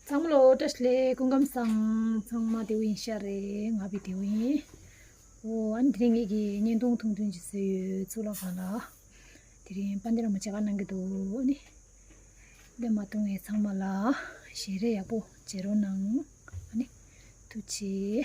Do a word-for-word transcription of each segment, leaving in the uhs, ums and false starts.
ཚང་མ་ལོ་བཀྲ་ཤིས་བདེ་ལེགས། སྐུ་ཁམས་བཟང་། ཚང་མ་བདེ་པོ་ཡིན་ཤག་རེད། ང་བི་བདེ་པོ་ཡིན། འོ་ཨ་ནི་དེ་རིང་ངེད་ཀྱི་བརྙན་ཐུང་ཐུང་ཐུང་ཅིག་བཟོས་ཡོད། གཙུག་ལག་ཁང་ལ། དེ་རིང་དཔལ་ལྡན་རིན་པོ་ཆེ་ག་གནང་གི་འདུག་ཨ་ནི་འདི་མ་གཏོང་བའི་ཚང་མ་ལ་ཞལ་རས་ཡག་པོ་མཇལ་རོགས་གནང་། ཨ་ནི་ཐུགས་རྗེ་ཆེ།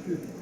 Good.